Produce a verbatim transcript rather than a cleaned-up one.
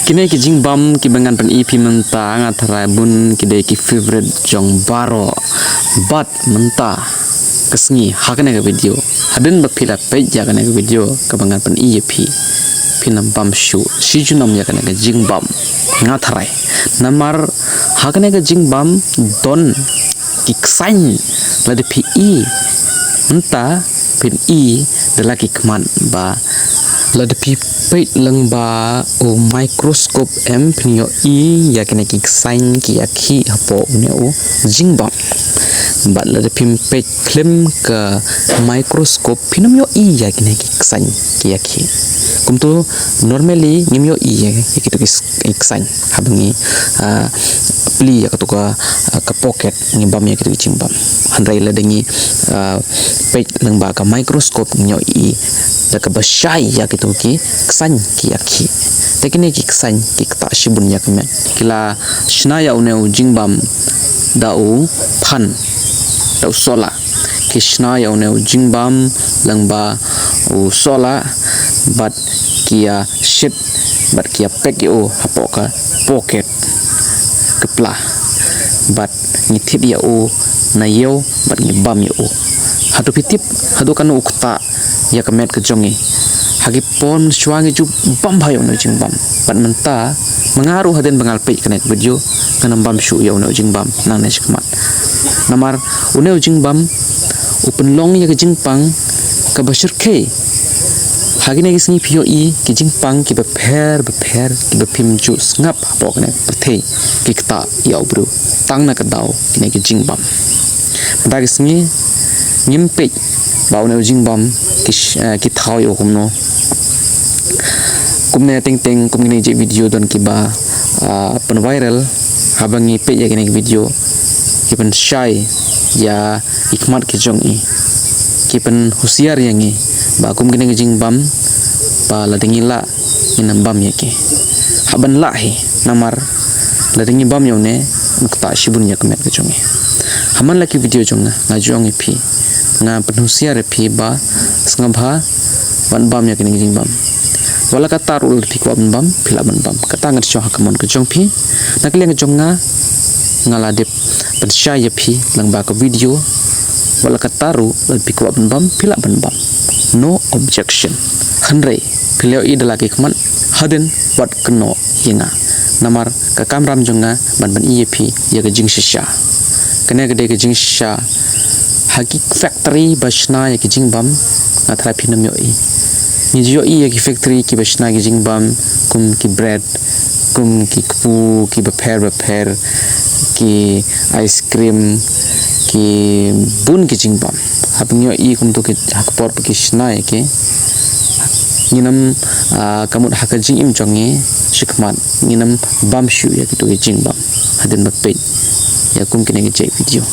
Kine ki jingbam kiba ngan pyni ïa phi mynta nga tharai bun ki dei ki favorite jong baroh. Bad mynta ka sngi ha kane ka video, hadien ba phi la peit ïa kane ka video kaba ngan pyni ïa phi, phin ym bam shuh shi junom ïa kane ka jingbam, nga tharai. Namar ha kane ka jingbam don ki ksaiñ. Lada phi i mynta, phin i da la ki khmat ba lada phi peit lyngba u microscope em, phin ïohi ïa kine ki ksaiñ ki ïakhih hapoh une u jingbam. Bad lada phim peit khlem ka microscope, phin ym ïohi ïa kine ki ksaiñ ki ïakhih. Kumta normally ngim ïohi ïa, ïa kito ki s-, ki ksaiñ haba ngi, ah, plie ïa kato ka, ah, ka pocket, ngi bam ïa kito ki jingbam. Hynrei lada ngi, ah, peit lyngba ka microscope, ngi ïohi da kaba shai ïa kito ki ksaiñ ki ïakhih. Te kine ki ksaiñ ki ktah shibun ïa ka met. Ki la shna ïa une u jingbam da u phan, da u sohla. Ki shna ïa une u jingbam lyngba u sohla, bad ki ïa shit, bad ki ïa pek ïa u hapoh ka pocket ka pla. Bad ngi thied ïa u na ïew, bad ngi bam ïa u. Hato phi tip haduh katno u ktah ïa ka met ka jong ngi? Ha ki por mynshuwa ngi ju bam bha ïa une u jingbam. Bad mynta, ma nga ruh hadien ba nga la peit kane ka video, ngan ym bam shuh ïa une u jingbam nangne shakhmat. Namar une u jingbam u pynlong ïa ka jingpang kaba shyrkhei. Ha kine ki sngi phi ïohi ki jingpang kiba pher bapher kiba phim ju sngap hapoh kane ka pyrthei ki ktah ïa u briew tang na ka daw kine ki jingbam. Mynta ki sngi ngim peit ba une u jingbam ki sh-, eh, ki thaw ïa u kumno. Kumne teng teng kum kine ki jait video don kiba, ah, pynviral. Haba ngi peit ïa kine ki video, ki pynshai ïa ki khmat ki jong ngi, ki pynhusiar ïa ngi ba kum kine ki jingbam, ba lada ngi lah, ngin ym bam ïa ki. Hap ban lah hi, namar lada ngi bam ïa une, un ktah shibun ïa ka met ka jong ngi. Ha man la ki video jong nga, nga ju ong ïa phi, nga pynhusiar ïa phi ba sngewbha ban bam ïa kine ki jingbam. Wat la katta ruh lada phi kwah ban bam, phi lah ban bam. Kata ngan shu ha ka mon ka jong phi. Na ka liang ka jong nga, nga la dep pynshai ïa phi lyngba ka video. Wat la katta ruh lada phi kwah ban bam, phi lah ban bam. No objection. Hynrei phi la ïohi da la ki khmat, hadien wat kynnoh ïa nga. Namar ka kamram jong nga ban pyni ïa phi ïa ka jingshisha. Kane ka dei ka jingshisha ha ki factory ba shna ïa ki jingbam, nga tharai phin ym ïohi. Ngi ju ïohi ïa ki factory kiba shna ki jingbam, kum ki bread, kum ki kpu kiba pher bapher, ki ice cream, ki bun ki jingbam. Haba ngi ïohi kumto ki, ha ka por ba ki shna ïa ki, ngin ym, ah, ka mut ha ka jingim jong ngi shakhmat, ngin ym bam shuh ïa kito ki jingbam hadien ba peit ïa kum kine ki jait video.